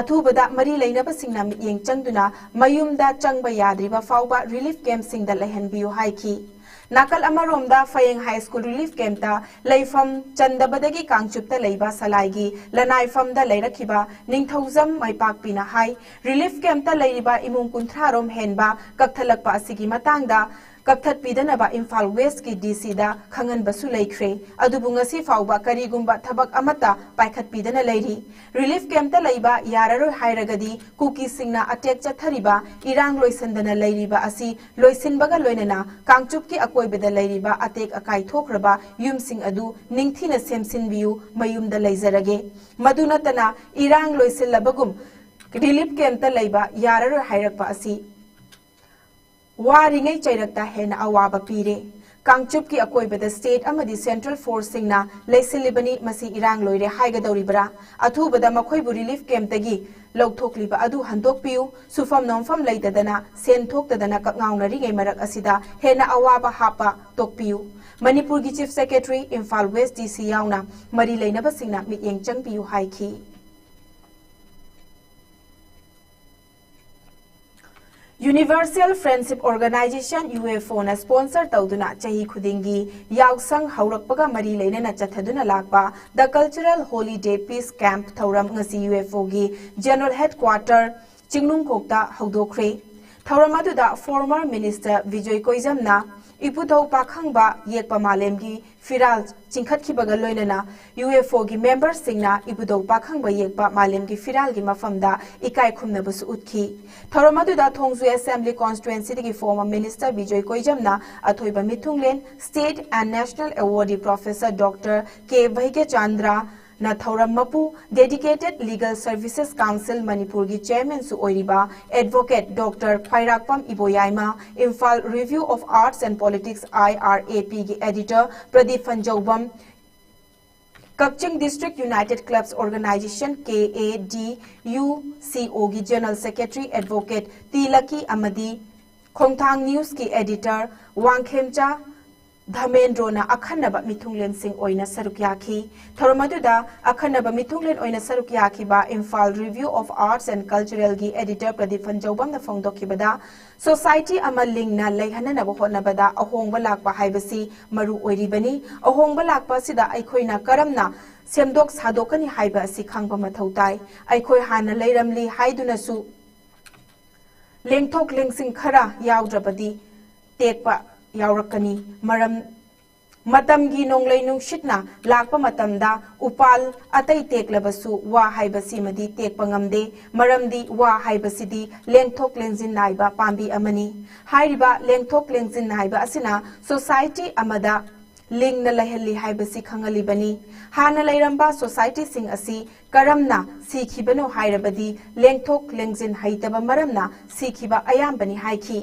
ꯑꯊꯨꯕꯗ ꯃꯔꯤ ꯂꯩꯅꯕꯁꯤꯡꯅ ꯃꯤꯠꯌꯦꯡ ꯆꯪꯗꯨꯅ ꯃꯌꯨꯝꯗ ꯆꯪꯕ ꯌꯥꯗ꯭ꯔꯤꯕ ꯐꯥꯎꯕ ꯔꯤꯂꯤꯐ ꯀꯦꯝꯞꯁꯤꯡꯗ ꯂꯩꯍꯟꯕꯤꯌꯨ ꯍꯥꯏꯈꯤ꯫ ꯅꯥꯀꯜ ꯑꯃꯔꯣꯝꯗ ꯐꯌꯦꯡ ꯍꯥꯏ ꯁ꯭ꯀꯨꯜ ꯔꯤꯂꯤꯐ ꯀꯦꯝꯞꯇ ꯂꯩꯐꯝ ꯆꯟꯗꯕꯗꯒꯤ ꯀꯥꯡꯆꯨꯞꯇ ꯂꯩꯕ ꯁꯂꯥꯏꯒꯤ ꯂꯅꯥꯏꯐꯝꯗ ꯂꯩꯔꯛꯈꯤꯕ ꯅꯤꯡꯊꯧꯖꯝ ꯃꯥꯏꯄꯥꯛꯄꯤꯅ ꯍꯥꯏ, ꯔꯤꯂꯤꯐ ꯀꯦꯝꯞꯇ ꯂꯩꯔꯤꯕ ꯏꯃꯨꯡ ꯀꯨꯟꯊ꯭ꯔꯥ ꯔꯣꯝ ꯍꯦꯟꯕ ꯀꯛꯊꯠꯂꯛꯄ ꯑꯁꯤꯒꯤ ꯃꯇꯥꯡꯗ ꯀꯛꯊꯠꯄꯤꯗꯅꯕ ꯏꯝꯐꯥꯜ ꯋꯦꯁꯀꯤ DCꯗ ꯈꯪꯍꯟꯕꯁꯨ ꯂꯩꯈ꯭ꯔꯦ꯫ ꯑꯗꯨꯕꯨ ꯉꯁꯤ ꯐꯥꯎꯕ ꯀꯔꯤꯒꯨꯝꯕ ꯊꯕꯛ ꯑꯃꯠꯇ ꯄꯥꯏꯈꯠꯄꯤꯗꯅ ꯂꯩꯔꯤ꯫ ꯔꯤꯂꯤꯐ ꯀꯦꯝꯞꯇ ꯂꯩꯕ ꯌꯥꯔꯔꯣꯏ ꯍꯥꯏꯔꯒꯗꯤ ꯀꯨꯀꯤꯁꯤꯡꯅ ꯑꯇꯦꯛ ꯆꯠꯊꯔꯤꯕ ꯏꯔꯥꯡ ꯂꯣꯏꯁꯤꯟꯗꯅ ꯂꯩꯔꯤꯕ ꯑꯁꯤ ꯂꯣꯏꯁꯤꯟꯕꯒ ꯂꯣꯏꯅꯅ ꯀꯥꯡꯆꯨꯞꯀꯤ ꯑꯀꯣꯏꯕꯗ ꯂꯩꯔꯤꯕ ꯑꯇꯦꯛ ꯑꯀꯥꯏ ꯊꯣꯛꯈ꯭ꯔꯕ ꯌꯨꯝꯁꯤꯡ ꯑꯗꯨ ꯅꯤꯡꯊꯤꯅ ꯁꯦꯝꯁꯤꯟꯕꯤꯌꯨ, ꯃꯌꯨꯝꯗ ꯂꯩꯖꯔꯒꯦ꯫ ꯃꯗꯨ ꯅꯠꯇꯅ ꯏꯔꯥꯡ ꯂꯣꯏꯁꯤꯜꯂꯕꯒꯨꯝ ꯔꯤꯂꯤꯐ ꯀꯦꯝꯞꯇ ꯂꯩꯕ ꯌꯥꯔꯔꯣꯏ ꯍꯥꯏꯔꯛꯄ ꯑꯁꯤ ꯋꯥꯔꯤꯉꯩ ꯆꯩꯔꯛꯇ ꯍꯦꯟꯅ ꯑꯋꯥꯕ ꯄꯤꯔꯦ꯫ ꯀꯥꯡꯆꯨꯞꯀꯤ ꯑꯀꯣꯏꯕꯗ state ꯑꯃꯗꯤ central forceꯁꯤꯡꯅ ꯂꯩꯁꯤꯜꯂꯤꯕꯅꯤ꯫ ꯃꯁꯤ ꯏꯔꯥꯡ ꯂꯣꯏꯔꯦ ꯍꯥꯏꯒꯗꯧꯔꯤꯕꯔꯥ? ꯑꯊꯨꯕꯗ ꯃꯈꯣꯏꯕꯨ relief campꯇꯒꯤ ꯂꯧꯊꯣꯛꯂꯤꯕ ꯑꯗꯨ ꯍꯟꯗꯣꯛꯄꯤꯌꯨ꯫ ꯁꯨꯐꯝ ꯅꯣꯝꯐꯝ ꯂꯩꯇꯗꯅ, ꯁꯦꯟ ꯊꯣꯛꯇꯗꯅ ꯀꯛꯉꯥꯎꯅꯔꯤꯉꯩ ꯃꯔꯛ ꯑꯁꯤꯗ ꯍꯦꯟꯅ ꯑꯋꯥꯕ ꯍꯥꯞꯄ ꯇꯣꯛꯄꯤꯌꯨ꯫ ꯃꯅꯤꯄꯨꯔꯒꯤ Chief Secretary, Imphal West DC ꯌꯥꯎꯅ ꯃꯔꯤ ꯂꯩꯅꯕꯁꯤꯡꯅ ꯃꯤꯠꯌꯦꯡ ꯆꯪꯕꯤꯌꯨ ꯍꯥꯏꯈꯤ꯫ Universal Friendship Organization, UFOꯅ sponsor ꯇꯧꯗꯨꯅ ꯆꯍꯤ ꯈꯨꯗꯤꯡꯒꯤ ꯌꯥꯎꯁꯪ ꯍꯧꯔꯛꯄꯒ ꯃꯔꯤ ꯂꯩꯅꯅ ꯆꯠꯊꯗꯨꯅ ꯂꯥꯛꯄ The Cultural Holiday Peace Camp ꯊꯧꯔꯝ ꯉꯁꯤ UFOꯒꯤ General Headquarter ꯆꯤꯡꯅꯨꯡꯈꯣꯛꯇ ꯍꯧꯗꯣꯛꯈ꯭ꯔꯦ꯫ ꯊꯧꯔꯝ ꯑꯗꯨꯗ former Minister ꯕꯤꯖꯣꯏ ꯀꯣꯏꯖꯝꯅ ꯏꯄꯨꯙꯧ ꯄꯥꯈꯪꯕ ꯌꯦꯛꯄ ꯃꯥꯂꯦꯝꯒꯤ ꯐꯤꯔꯥꯜ ꯆꯤꯡꯈꯠꯈꯤꯕꯒ ꯂꯣꯏꯅꯅ UFOꯒꯤ memberꯁꯤꯡꯅ ꯏꯕꯨꯙꯧ ꯄꯥꯈꯪꯕ ꯌꯦꯛꯄ ꯃꯥꯂꯦꯝꯒꯤ ꯐꯤꯔꯥꯜꯒꯤ ꯃꯐꯝꯗ ꯏꯀꯥꯏ ꯈꯨꯝꯅꯕꯁꯨ ꯎꯠꯈꯤ꯫ ꯊꯧꯔꯝ ꯑꯗꯨꯗ ꯊꯣꯡꯖꯨ Assembly Constituencyꯗꯒꯤ former Minister ꯕꯤꯖꯣꯏ ꯀꯣꯏꯖꯝꯅ ꯑꯊꯣꯏꯕ ꯃꯤꯊꯨꯡꯂꯦꯟ, State and National Awardee Professor Doctor ꯀꯦ ꯚꯩꯒ꯭ꯌꯆꯥꯟꯗ꯭ꯔ ꯅ ꯊꯧꯔꯝ ꯃꯄꯨ, Dedicated Legal Services Council ꯃꯅꯤꯄꯨꯔꯒꯤ Chairmanꯁꯨ ꯑꯣꯏꯔꯤꯕ Advocate Doctor Khwairakpam Iboyaima, Imphal Review of Arts and Politics, IRAPꯒꯤ Editor Pradip Phanjoubam, Kakching District United Clubs Organization, KADUCOꯒꯤ General Secretary Advocate ꯇꯤ ꯂꯛꯀꯤ ꯑꯃꯗꯤ ꯈꯣꯡꯊꯥꯡ Newsꯀꯤ Editor ꯋꯥꯡꯈꯦꯝꯆꯥ ꯙꯃꯦꯟꯗ꯭ꯔꯣꯅ ꯑꯈꯟꯅꯕ ꯃꯤꯊꯨꯡꯂꯦꯟꯁꯤꯡ ꯑꯣꯏꯅ ꯁꯔꯨꯛ ꯌꯥꯈꯤ꯫ ꯊꯧꯔꯝ ꯑꯗꯨꯗ ꯑꯈꯟꯅꯕ ꯃꯤꯊꯨꯡꯂꯦꯟ ꯑꯣꯏꯅ ꯁꯔꯨꯛ ꯌꯥꯈꯤꯕ Imphal Review of Arts and Culturalꯒꯤ Editor Pradeep ꯐꯟꯖꯧꯕꯝꯅ ꯐꯣꯡꯗꯣꯛꯈꯤꯕꯗ, society ꯑꯃ ꯂꯤꯡꯅ ꯂꯩꯍꯟꯅꯅꯕ ꯍꯣꯠꯅꯕꯗ ꯑꯍꯣꯡꯕ ꯂꯥꯛꯄ ꯍꯥꯏꯕꯁꯤ ꯃꯔꯨ ꯑꯣꯏꯔꯤꯕꯅꯤ꯫ ꯑꯍꯣꯡꯕ ꯂꯥꯛꯄ ꯑꯁꯤꯗ ꯑꯩꯈꯣꯏꯅ ꯀꯔꯝꯅ ꯁꯦꯝꯗꯣꯛ ꯁꯥꯗꯣꯛꯀꯅꯤ ꯍꯥꯏꯕ ꯑꯁꯤ ꯈꯪꯕ ꯃꯊꯧ ꯇꯥꯏ꯫ ꯑꯩꯈꯣꯏ ꯍꯥꯟꯅ ꯂꯩꯔꯝꯂꯤ ꯍꯥꯏꯗꯨꯅꯁꯨ ꯂꯦꯡꯊꯣꯛ ꯂꯦꯡꯁꯤꯟ ꯈꯔ ꯌꯥꯎꯗ꯭ꯔꯕꯗꯤ ꯇꯦꯛꯄ ꯌꯥꯎꯔꯛꯀꯅꯤ꯫ ꯃꯔꯝ, ꯃꯇꯝꯒꯤ ꯅꯣꯡꯂꯩ ꯅꯨꯡꯁꯤꯠꯅ ꯂꯥꯛꯄ ꯃꯇꯝꯗ ꯎꯄꯥꯜ ꯑꯇꯩ ꯇꯦꯛꯂꯕꯁꯨ ꯋꯥ ꯍꯥꯏꯕꯁꯤꯃꯗꯤ ꯇꯦꯛꯄ ꯉꯝꯗꯦ꯫ ꯃꯔꯝꯗꯤ ꯋꯥ ꯍꯥꯏꯕꯁꯤꯗꯤ ꯂꯦꯡꯊꯣꯛ ꯂꯦꯡꯁꯤꯟ ꯅꯥꯏꯕ ꯄꯥꯝꯕꯤ ꯑꯃꯅꯤ꯫ ꯍꯥꯏꯔꯤꯕ ꯂꯦꯡꯊꯣꯛ ꯂꯦꯡꯁꯤꯟ ꯅꯥꯏꯕ ꯑꯁꯤꯅ society ꯑꯃꯗ ꯂꯤꯡꯅ ꯂꯩꯍꯜꯂꯤ ꯍꯥꯏꯕꯁꯤ ꯈꯪꯍꯜꯂꯤꯕꯅꯤ꯫ ꯍꯥꯟꯅ ꯂꯩꯔꯝꯕ societyꯁꯤꯡ ꯑꯁꯤ ꯀꯔꯝꯅ ꯁꯤꯈꯤꯕꯅꯣ ꯍꯥꯏꯔꯕꯗꯤ ꯂꯦꯡꯊꯣꯛ ꯂꯦꯡꯁꯤꯟ ꯍꯩꯇꯕ ꯃꯔꯝꯅ ꯁꯤꯈꯤꯕ ꯑꯌꯥꯝꯕꯅꯤ ꯍꯥꯏꯈꯤ꯫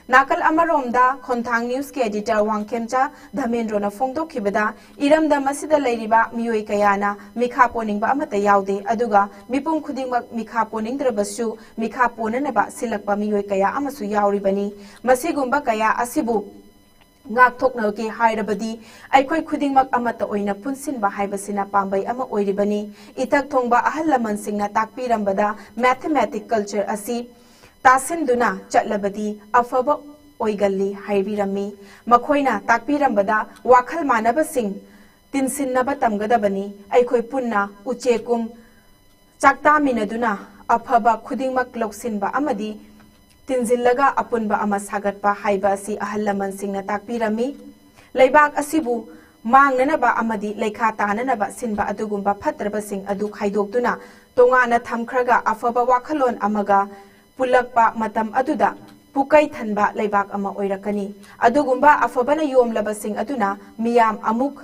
ꯅꯥꯀꯜ ꯑꯃꯔꯣꯝꯗ ꯈꯣꯟꯊꯥꯡ ꯅ꯭ꯌꯨꯁꯀꯤ ꯑꯦꯗꯤꯇꯔ ꯋꯥꯡꯈꯦꯝꯆꯥ ꯙꯃꯦꯟꯗ꯭ꯔꯣꯅ ꯐꯣꯡꯗꯣꯛꯈꯤꯕꯗ, ꯏꯔꯝꯗꯝ ꯑꯁꯤꯗ ꯂꯩꯔꯤꯕ ꯃꯤꯑꯣꯏ ꯀꯌꯥꯅ ꯃꯤꯈꯥ ꯄꯣꯟꯅꯤꯡꯕ ꯑꯃꯠꯇ ꯌꯥꯎꯗꯦ, ꯑꯗꯨꯒ ꯃꯤꯄꯨꯝ ꯈꯨꯗꯤꯡꯃꯛ ꯃꯤꯈꯥ ꯄꯣꯟꯅꯤꯡꯗ꯭ꯔꯕꯁꯨ ꯃꯤꯈꯥ ꯄꯣꯟꯅꯅꯕ ꯁꯤꯜꯂꯛꯄ ꯃꯤꯑꯣꯏ ꯀꯌꯥ ꯑꯃꯁꯨ ꯌꯥꯎꯔꯤꯕꯅꯤ꯫ ꯃꯁꯤꯒꯨꯝꯕ ꯀꯌꯥ ꯑꯁꯤꯕꯨ ꯉꯥꯛꯊꯣꯛꯅꯒꯦ ꯍꯥꯏꯔꯕꯗꯤ ꯑꯩꯈꯣꯏ ꯈꯨꯗꯤꯡꯃꯛ ꯑꯃꯠꯇ ꯑꯣꯏꯅ ꯄꯨꯟꯁꯤꯟꯕ ꯍꯥꯏꯕꯁꯤꯅ ꯄꯥꯝꯕꯩ ꯑꯃ ꯑꯣꯏꯔꯤꯕꯅꯤ꯫ ꯏꯊꯛ ꯊꯣꯡꯕ ꯑꯍꯜ ꯂꯃꯟꯁꯤꯡꯅ ꯇꯥꯛꯄꯤꯔꯝꯕꯗ mathematic culture ꯑꯁꯤ ꯇꯥꯁꯤꯟꯗꯨꯅ ꯆꯠꯂꯕꯗꯤ ꯑꯐꯕ ꯑꯣꯏꯒꯜꯂꯤ ꯍꯥꯏꯕꯤꯔꯝꯃꯤ꯫ ꯃꯈꯣꯏꯅ ꯇꯥꯛꯄꯤꯔꯝꯕꯗ ꯋꯥꯈꯜ ꯃꯥꯟꯅꯕꯁꯤꯡ ꯇꯤꯟꯁꯤꯟꯅꯕ ꯇꯝꯒꯗꯕꯅꯤ꯫ ꯑꯩꯈꯣꯏ ꯄꯨꯟꯅ ꯎꯆꯦꯛꯀꯨꯝ ꯆꯥꯛꯇꯥꯃꯤꯟꯅꯗꯨꯅ ꯑꯐꯕ ꯈꯨꯗꯤꯡꯃꯛ ꯂꯧꯁꯤꯟꯕ ꯑꯃꯗꯤ ꯇꯤꯟꯁꯤꯜꯂꯒ ꯑꯄꯨꯟꯕ ꯑꯃ ꯁꯥꯒꯠꯄ ꯍꯥꯏꯕ ꯑꯁꯤ ꯑꯍꯜ ꯂꯃꯟꯁꯤꯡꯅ ꯇꯥꯛꯄꯤꯔꯝꯃꯤ꯫ ꯂꯩꯕꯥꯛ ꯑꯁꯤꯕꯨ ꯃꯥꯡꯅꯅꯕ ꯑꯃꯗꯤ ꯂꯩꯈꯥ ꯇꯥꯅꯅꯕ ꯁꯤꯟꯕ ꯑꯗꯨꯒꯨꯝꯕ ꯐꯠꯇ꯭ꯔꯕꯁꯤꯡ ꯑꯗꯨ ꯈꯥꯏꯗꯣꯛꯇꯨꯅ ꯇꯣꯉꯥꯟꯅ ꯊꯝꯈ꯭ꯔꯒ ꯑꯐꯕ ꯋꯥꯈꯜꯂꯣꯟ ꯑꯃꯒ ꯄꯨꯜꯂꯛꯄ ꯃꯇꯝ ꯑꯗꯨꯗ ꯄꯨꯀꯩ ꯊꯟꯕ ꯂꯩꯕꯥꯛ ꯑꯃ ꯑꯣꯏꯔꯛꯀꯅꯤ꯫ ꯑꯗꯨꯒꯨꯝꯕ ꯑꯐꯕꯅ ꯌꯣꯝꯂꯕꯁꯤꯡ ꯑꯗꯨꯅ ꯃꯤꯌꯥꯝ ꯑꯃꯨꯛ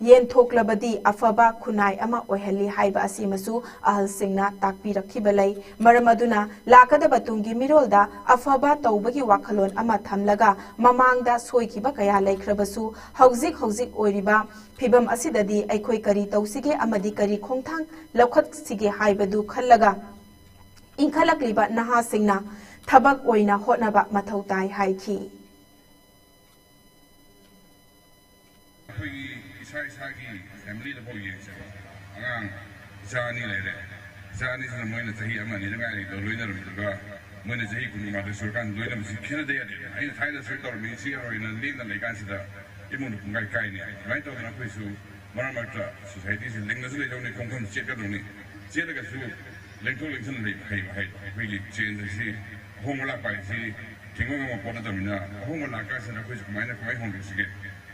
ꯌꯦꯟꯊꯣꯛꯂꯕꯗꯤ ꯑꯐꯕ ꯈꯨꯟꯅꯥꯏ ꯑꯃ ꯑꯣꯏꯍꯜꯂꯤ ꯍꯥꯏꯕ ꯑꯁꯤꯃꯁꯨ ꯑꯍꯜꯁꯤꯡꯅ ꯇꯥꯛꯄꯤꯔꯛꯈꯤꯕ ꯂꯩ꯫ ꯃꯔꯝ ꯑꯗꯨꯅ ꯂꯥꯛꯀꯗꯕ ꯇꯨꯡꯒꯤ ꯃꯤꯔꯣꯜꯗ ꯑꯐꯕ ꯇꯧꯕꯒꯤ ꯋꯥꯈꯜꯂꯣꯟ ꯑꯃ ꯊꯝꯂꯒ ꯃꯃꯥꯡꯗ ꯁꯣꯏꯈꯤꯕ ꯀꯌꯥ ꯂꯩꯈ꯭ꯔꯕꯁꯨ ꯍꯧꯖꯤꯛ ꯍꯧꯖꯤꯛ ꯑꯣꯏꯔꯤꯕ ꯐꯤꯚꯝ ꯑꯁꯤꯗꯗꯤ ꯑꯩꯈꯣꯏ ꯀꯔꯤ ꯇꯧꯁꯤꯒꯦ ꯑꯃꯗꯤ ꯀꯔꯤ ꯈꯣꯡꯊꯥꯡ ꯂꯧꯈꯠꯁꯤꯒꯦ ꯍꯥꯏꯕꯗꯨ ꯈꯜꯂꯒ ꯏꯟꯈꯠꯂꯛꯂꯤꯕ ꯅꯍꯥꯁꯤꯡꯅ ꯊꯕꯛ ꯑꯣꯏꯅ ꯍꯣꯠꯅꯕ ꯃꯊꯧ ꯇꯥꯏ ꯍꯥꯏꯈꯤ꯫ ꯑꯩꯈꯣꯏꯒꯤ ꯏꯁꯥ ꯏꯁꯥꯒꯤ ꯐꯦꯃꯤꯂꯤꯗ ꯐꯥꯎ ꯌꯦꯡꯁꯦꯕ꯫ ꯑꯉꯥꯡ ꯏꯆꯥ ꯑꯅꯤ ꯂꯩꯔꯦ꯫ ꯏꯆꯥ ꯑꯅꯤꯁꯤꯅ ꯃꯣꯏꯅ ꯆꯍꯤ ꯑꯃ ꯑꯅꯤꯗ ꯉꯥꯏꯔꯤꯗꯣ ꯂꯣꯏꯅꯔꯝꯗ꯭ꯔꯒ ꯃꯣꯏꯅ ꯆꯍꯤ ꯀꯨꯟꯃꯥꯊꯣꯏ ꯁꯨꯔꯀꯥꯟꯗ ꯂꯣꯏꯅꯕꯁꯤ ꯈꯦꯠꯅꯗ ꯌꯥꯗꯦ꯫ ꯑꯩꯅ ꯊꯥꯏꯅ ꯁꯨꯃꯥꯏꯅ ꯇꯧꯔꯝꯃꯤ, ꯁꯤ ꯍꯣꯏꯅ ꯂꯦꯡꯗꯅ ꯂꯩꯀꯥꯟꯁꯤꯗ ꯏꯃꯨꯡꯗ ꯄꯨꯡꯀꯥꯏ ꯀꯥꯏꯅꯤ꯫ ꯑꯗꯨꯃꯥꯏꯅ ꯇꯧꯗꯅ ꯑꯩꯈꯣꯏꯁꯨ ꯃꯔꯛ ꯃꯔꯛꯇ ꯁꯣꯁꯥꯏꯇꯤꯁꯤ ꯂꯤꯡꯅꯁꯨ ꯂꯩꯗꯧꯅꯤ, ꯈꯣꯡꯐꯝ ꯆꯦꯠꯀꯗꯧꯅꯤ꯫ ꯆꯦꯠꯂꯒꯁꯨ ꯂꯦꯡꯊꯣꯛ ꯂꯦꯡꯁꯤꯟ ꯂꯩꯕ ꯍꯩꯕ ꯍꯥꯏꯗꯣ꯫ ꯑꯩꯈꯣꯏꯒꯤ ꯆꯦꯟꯖ ꯑꯁꯤ, ꯑꯍꯣꯡꯕ ꯂꯥꯛꯄ ꯍꯥꯏꯁꯤ ꯊꯤꯡꯕ ꯉꯝꯕ ꯄꯣꯠ ꯅꯠꯇꯕꯅꯤꯅ, ꯑꯍꯣꯡꯕ ꯂꯥꯛꯀꯥꯟꯁꯤꯗ ꯑꯩꯈꯣꯏꯁꯨ ꯀꯃꯥꯏꯅ, ꯀꯃꯥꯏꯅ ꯍꯣꯡꯗꯣꯛꯁꯤꯒꯦ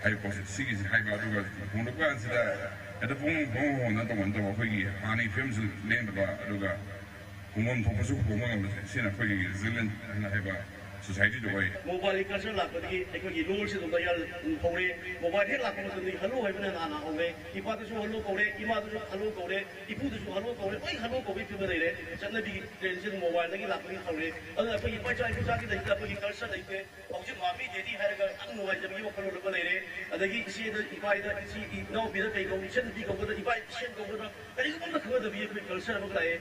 ꯍꯥꯏꯕ ꯄꯣꯠꯁꯦ, ꯁꯤꯒꯤꯁꯤ ꯍꯥꯏꯕ꯫ ꯑꯗꯨꯒ ꯍꯣꯡꯗꯣꯛꯄ ꯀꯥꯟꯁꯤꯗ ꯍꯦꯛꯇ ꯄꯨꯡ ꯍꯣꯡ ꯍꯣꯡꯅ ꯇꯧꯕ ꯅꯠꯇꯕ, ꯑꯩꯈꯣꯏꯒꯤ ꯍꯥꯟꯅꯒꯤ ꯐꯤꯕꯝꯁꯨ ꯂꯦꯡꯗꯕ, ꯑꯗꯨꯒ ꯍꯣꯡꯐꯝ ꯊꯣꯛꯄꯁꯨ ꯍꯣꯡꯕ ꯉꯝꯕꯁꯦ, ꯁꯤꯅ ꯑꯩꯈꯣꯏꯒꯤ ꯔꯤꯖꯤꯂꯤꯌꯦꯟ ꯍꯥꯏꯅ ꯍꯥꯏꯕ ꯁꯣꯁꯥꯏꯇꯤꯗ ꯑꯩꯈꯣꯏ ꯃꯣꯕꯥꯏꯜꯒꯤ ꯀꯜꯆꯔ ꯂꯥꯛꯄꯗꯒꯤ ꯑꯩꯈꯣꯏꯒꯤ ꯂꯣꯜꯁꯤ ꯑꯗꯨꯝ ꯃꯌꯥꯜ ꯍꯧꯔꯦ꯫ ꯃꯣꯕꯥꯏꯜ ꯍꯦꯛ ꯂꯥꯛꯄ ꯃꯇꯝꯗꯒꯤ ꯍꯜꯂꯣ ꯍꯥꯏꯕꯅ ꯍꯥꯟꯅ ꯍꯧꯔꯦ꯫ ꯏꯄꯥꯗꯁꯨ ꯍꯜꯂꯣ ꯀꯧꯔꯦ, ꯏꯃꯥꯗꯁꯨ ꯍꯜꯂꯣ ꯀꯧꯔꯦ, ꯏꯄꯨꯗꯁꯨ ꯍꯜꯂꯣ ꯀꯧꯔꯦ, ꯂꯣꯏ ꯍꯜꯂꯣ ꯀꯧꯕꯒꯤ ꯐꯤꯕꯝꯗ ꯂꯩꯔꯦ꯫ ꯆꯠꯅꯕꯤꯒꯤ ꯇ꯭ꯔꯦꯟꯁꯤ ꯑꯗꯨꯝ ꯃꯣꯕꯥꯏꯜꯗꯒꯤ ꯂꯥꯛꯄꯗꯒꯤ ꯍꯧꯔꯦ꯫ ꯑꯗꯨꯅ ꯑꯩꯈꯣꯏꯒꯤ ꯏꯄꯥ ꯏꯆꯥ ꯏꯄꯨ ꯏꯆꯥꯒꯤ ꯂꯩꯇꯦ, ꯑꯩꯈꯣꯏꯒꯤ ꯀꯜꯆꯔ ꯂꯩꯇꯦ꯫ ꯍꯧꯖꯤꯛ ꯃꯥꯃꯤ ꯗꯦꯗꯤ ꯍꯥꯏꯔꯒ ꯌꯥꯝ ꯅꯨꯡꯉꯥꯏꯖꯕꯒꯤ ꯋꯥꯈꯜꯂꯣꯟ ꯑꯃ ꯂꯩꯔꯦ꯫ ꯑꯗꯒꯤ ꯏꯆꯦꯗ, ꯏꯄꯥꯗ, ꯏꯆꯦ ꯏꯅꯥꯎꯄꯤꯗ ꯀꯩ ꯀꯧꯏ, ꯏꯆꯟ ꯅꯨꯄꯤ ꯀꯧꯕꯗ ꯏꯄꯥ ꯏꯆꯦ ꯀꯧꯕꯗ ꯀꯔꯤꯒꯨꯝꯕ ꯑꯃ ꯈꯪꯅꯗꯕꯤ ꯑꯩꯈꯣꯏ ꯀꯜꯆꯔ ꯑꯃ ꯂꯥꯛꯑꯦ꯫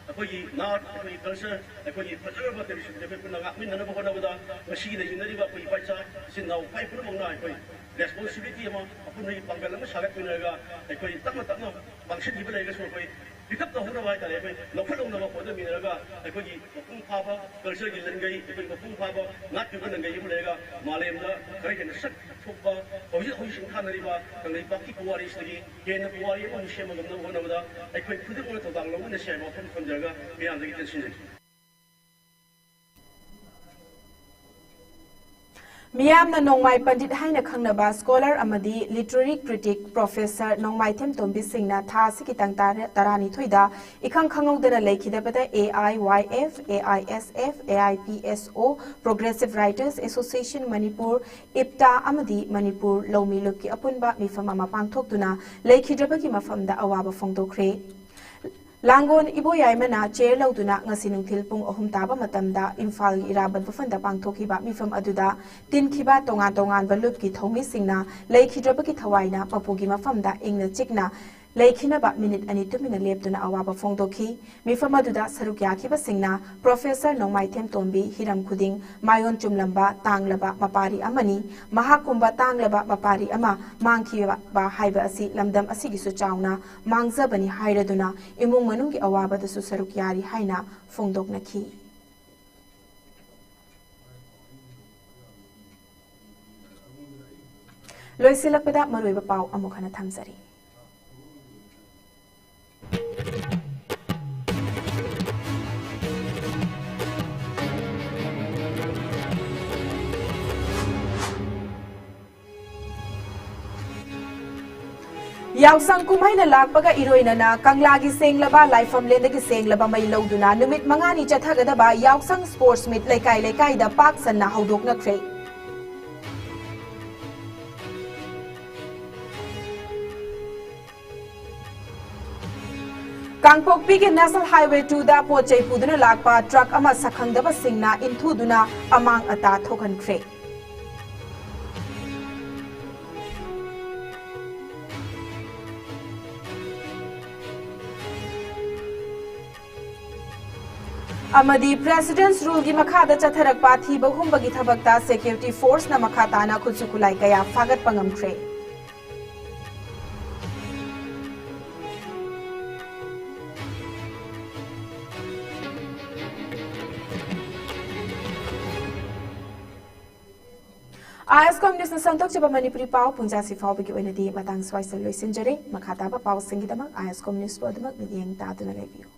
ꯑꯩꯈꯣꯏꯒꯤ ꯅꯥꯠ, ꯑꯩꯈꯣꯏꯒꯤ ꯀꯜꯆꯔ, ꯑꯩꯈꯣꯏꯒꯤ ꯐꯖꯔꯕ ꯇ꯭ꯔꯦꯗꯤꯁꯟꯁꯦ ꯑꯩꯈꯣꯏ ꯄꯨꯟꯅ ꯉꯥꯛꯃꯤꯟꯅꯅꯕ ꯍꯣꯠꯅꯕꯗ ꯉꯁꯤꯒꯤ ꯂꯩꯃꯤꯟꯅꯔꯤꯕ ꯑꯩꯈꯣꯏ ꯏꯄꯥ ꯏꯆꯥ, ꯏꯆꯤꯟ ꯏꯅꯥꯎ, ꯏꯄꯥ ꯏꯄꯨ ꯄꯨꯝꯅꯃꯛꯅ ꯑꯩꯈꯣꯏ ꯔꯦꯁꯄꯣꯟꯁꯤꯕꯤꯂꯤꯇꯤ ꯑꯃ, ꯑꯄꯨꯟꯕꯒꯤ ꯄꯥꯡꯒꯜ ꯑꯃ ꯁꯥꯒꯠꯃꯤꯟꯅꯔꯒ ꯑꯩꯈꯣꯏ ꯇꯞꯅ ꯇꯞꯅ ꯃꯥꯡꯁꯤꯟꯈꯤꯕ ꯂꯩꯔꯒꯁꯨ ꯑꯩꯈꯣꯏ ꯄꯤꯛ ꯑꯞ ꯇꯧꯍꯧꯅꯕ ꯍꯥꯏꯇꯥꯔꯦ, ꯑꯩꯈꯣꯏ ꯂꯧꯈꯠꯍꯧꯅꯕ ꯍꯣꯠꯅꯃꯤꯟꯅꯔꯒ ꯑꯩꯈꯣꯏꯒꯤ ꯃꯄꯨꯡ ꯐꯥꯕ ꯀꯜꯆꯔꯒꯤ ꯂꯟꯒꯩ, ꯑꯩꯈꯣꯏ ꯃꯄꯨꯡ ꯐꯥꯕ ꯅꯥꯠꯀꯤ ꯑꯣꯏꯕ ꯂꯟꯒꯩ ꯑꯃ ꯂꯩꯔꯒ ꯃꯥꯂꯦꯝꯗ ꯈꯔ ꯍꯦꯟꯅ ꯁꯛ ꯊꯣꯛꯄ, ꯍꯧꯖꯤꯛ ꯍꯧꯖꯤꯛ ꯁꯤꯡꯊꯥꯅꯔꯤꯕ ꯀꯪꯂꯩꯄꯥꯛꯀꯤ ꯄꯨꯋꯥꯔꯤꯁꯤꯗꯒꯤ ꯍꯦꯟꯅ ꯄꯨꯋꯥꯔꯤ ꯑꯃ ꯑꯃꯨꯛ ꯁꯦꯝꯕ ꯉꯝꯅꯕ ꯍꯣꯠꯅꯕꯗ ꯑꯩꯈꯣꯏ ꯈꯨꯗꯤꯡꯃꯛꯅ ꯊꯧꯗꯥꯡ ꯂꯧꯃꯤꯟꯅꯁꯤ ꯍꯥꯏꯕ ꯋꯥꯐꯝ ꯊꯝꯖꯔꯒ ꯃꯤꯌꯥꯝꯗꯒꯤ ꯇꯦꯟꯁꯤꯟꯖꯒꯦ꯫ ꯃꯤꯌꯥꯝꯅ ꯅꯣꯡꯃꯥꯏ ꯄꯟꯗꯤꯠ ꯍꯥꯏꯅ ꯈꯪꯅꯕ ꯁ꯭ꯀꯣꯂꯔ ꯑꯃꯗꯤ ꯂꯤꯇꯔꯦꯔꯤ ꯀ꯭ꯔꯤꯇꯤꯛ ꯄ꯭ꯔꯣꯐꯦꯁꯔ ꯅꯣꯡꯃꯥꯏꯊꯦꯝ ꯇꯣꯝꯕꯤ ꯁꯤꯡꯅ ꯊꯥ ꯑꯁꯤꯒꯤ ꯇꯥꯡ ꯇꯔꯥ-, ꯇꯔꯥꯅꯤꯊꯣꯏꯗ ꯏꯈꯪ ꯈꯪꯍꯧꯗꯅ ꯂꯩꯈꯤꯗꯕꯗ AIYF, AISF, AIPSO, Progressive Writers Association Manipur, IPTA ꯑꯃꯗꯤ ꯃꯅꯤꯄꯨꯔ ꯂꯧꯃꯤ ꯂꯨꯞꯀꯤ ꯑꯄꯨꯟꯕ ꯃꯤꯐꯝ ꯑꯃ ꯄꯥꯡꯊꯣꯛꯇꯨꯅ ꯂꯩꯈꯤꯗ꯭ꯔꯕꯒꯤ ꯃꯐꯝꯗ ꯑꯋꯥꯕ ꯐꯣꯡꯗꯣꯛꯈ꯭ꯔꯦ꯫ ꯂꯥꯡꯒꯣꯜ ꯏꯕꯣꯌꯥꯏꯃꯅ ꯆꯦꯌꯔ ꯂꯧꯗꯨꯅ ꯉꯁꯤ ꯅꯨꯡꯊꯤꯜ ꯄꯨꯡ ꯑꯍꯨꯝ ꯇꯥꯕ ꯃꯇꯝꯗ ꯏꯝꯐꯥꯜꯒꯤ ꯏꯔꯥꯕꯠ ꯃꯐꯝꯗ ꯄꯥꯡꯊꯣꯛꯈꯤꯕ ꯃꯤꯐꯝ ꯑꯗꯨꯗ ꯇꯤꯟꯈꯤꯕ ꯇꯣꯉꯥꯟ ꯇꯣꯉꯥꯟꯕ ꯂꯨꯞꯀꯤ ꯊꯧꯃꯤꯁꯤꯡꯅ ꯂꯩꯈꯤꯗ꯭ꯔꯕꯒꯤ ꯊꯋꯥꯏꯅ ꯃꯄꯨꯒꯤ ꯃꯐꯝꯗ ꯏꯪꯅ ꯆꯤꯛꯅ ꯂꯩꯈꯤꯅꯕ ꯃꯤꯅꯤꯠ ꯑꯅꯤ ꯇꯨꯃꯤꯟꯅ ꯂꯦꯞꯇꯨꯅ ꯑꯋꯥꯕ ꯐꯣꯡꯗꯣꯛꯈꯤ꯫ ꯃꯤꯐꯝ ꯑꯗꯨꯗ ꯁꯔꯨꯛ ꯌꯥꯈꯤꯕꯁꯤꯡꯅ ꯄ꯭ꯔꯣꯐꯦꯁꯔ ꯅꯣꯡꯃꯥꯏꯊꯦꯝ ꯇꯣꯝꯕꯤ ꯍꯤꯔꯝ ꯈꯨꯗꯤꯡ ꯃꯥꯏꯑꯣꯟ ꯆꯨꯝꯂꯝꯕ ꯇꯥꯡꯂꯕ ꯃꯄꯥꯔꯤ ꯑꯃꯅꯤ, ꯃꯍꯥꯛꯀꯨꯝꯕ ꯇꯥꯡꯂꯕ ꯃꯄꯥꯔꯤ ꯑꯃ ꯃꯥꯡꯈꯤꯕ ꯍꯥꯏꯕ ꯑꯁꯤ ꯂꯝꯗꯝ ꯑꯁꯤꯒꯤꯁꯨ ꯆꯥꯎꯅ ꯃꯥꯡꯖꯕꯅꯤ ꯍꯥꯏꯔꯗꯨꯅ ꯏꯃꯨꯡ ꯃꯅꯨꯡꯒꯤ ꯑꯋꯥꯕꯗꯁꯨ ꯁꯔꯨꯛ ꯌꯥꯔꯤ ꯍꯥꯏꯅ ꯐꯣꯡꯗꯣꯛꯅꯈꯤ꯫ ꯂꯣꯏꯁꯤꯜꯂꯛꯄꯗ ꯃꯔꯨꯑꯣꯏꯕ ꯄꯥꯎ ꯑꯃꯨꯛ ꯍꯟꯅ ꯊꯝꯖꯔꯤ꯫ ꯌꯥꯎꯁꯪ ꯀꯨꯝꯍꯩꯅ ꯂꯥꯛꯄꯒ ꯏꯔꯣꯏꯅꯅ ꯀꯪꯂꯥꯒꯤ ꯁꯦꯡꯂꯕ ꯂꯥꯏꯐꯝꯂꯦꯟꯗꯒꯤ ꯁꯦꯡꯂꯕ ꯃꯩ ꯂꯧꯗꯨꯅ ꯅꯨꯃꯤꯠ ꯃꯉꯥꯅꯤ ꯆꯠꯊꯒꯗꯕ ꯌꯥꯎꯁꯪ ꯁ꯭ꯄꯣꯔꯠꯁ ꯃꯤꯠ ꯂꯩꯀꯥꯏ ꯂꯩꯀꯥꯏꯗ ꯄꯥꯛ ꯁꯟꯅ ꯍꯧꯗꯣꯛꯅꯈ꯭ꯔꯦ꯫ ꯀꯥꯡꯄꯣꯛꯄꯤꯒꯤ National Highway two ꯗ ꯄꯣꯠ ꯆꯩ ꯄꯨꯗꯨꯅ ꯂꯥꯛꯄ ꯇ꯭ꯔꯛ ꯑꯃ ꯁꯛꯈꯪꯗꯕꯁꯤꯡꯅ ꯏꯟꯊꯨꯗꯨꯅ ꯑꯃꯥꯡ ꯑꯇꯥ ꯊꯣꯛꯍꯟꯈ꯭ꯔꯦ꯫ ꯑꯃꯗꯤ President's Rule ꯒꯤ ꯃꯈꯥꯗ ꯆꯠꯊꯔꯛꯄ ꯊꯤꯕ ꯍꯨꯝꯕꯒꯤ ꯊꯕꯛꯇ security force ꯅ ꯃꯈꯥ ꯇꯥꯅ ꯈꯨꯠꯁꯨ ꯈꯨꯠꯂꯥꯏ ꯀꯌꯥ ꯐꯥꯒꯠꯄ ꯉꯝꯈ꯭ꯔꯦ꯫ ꯑꯥꯏ ꯑꯦꯁ ꯀꯣꯝ ꯅ꯭ꯌꯨꯁꯅ ꯁꯟꯗꯣꯛꯆꯕ ꯃꯅꯤꯄꯨꯔꯤ ꯄꯥꯎ ꯄꯨꯡꯖꯥꯁꯤ ꯐꯥꯎꯕꯒꯤ ꯑꯣꯏꯅꯗꯤ ꯃꯇꯥꯡ ꯁ꯭ꯋꯥꯏꯁꯤꯗ ꯂꯣꯏꯁꯤꯟꯖꯔꯦ꯫ ꯃꯈꯥ ꯇꯥꯕ ꯄꯥꯎꯁꯤꯡꯒꯤꯗꯃꯛ ꯑꯥꯏ ꯑꯦꯁ ꯀꯣꯝ ꯅ꯭ꯌꯨꯁꯄꯨ ꯑꯗꯨꯃꯛ ꯃꯤꯠꯌꯦꯡ ꯇꯥꯗꯨꯅ ꯂꯩꯕꯤꯌꯨ꯫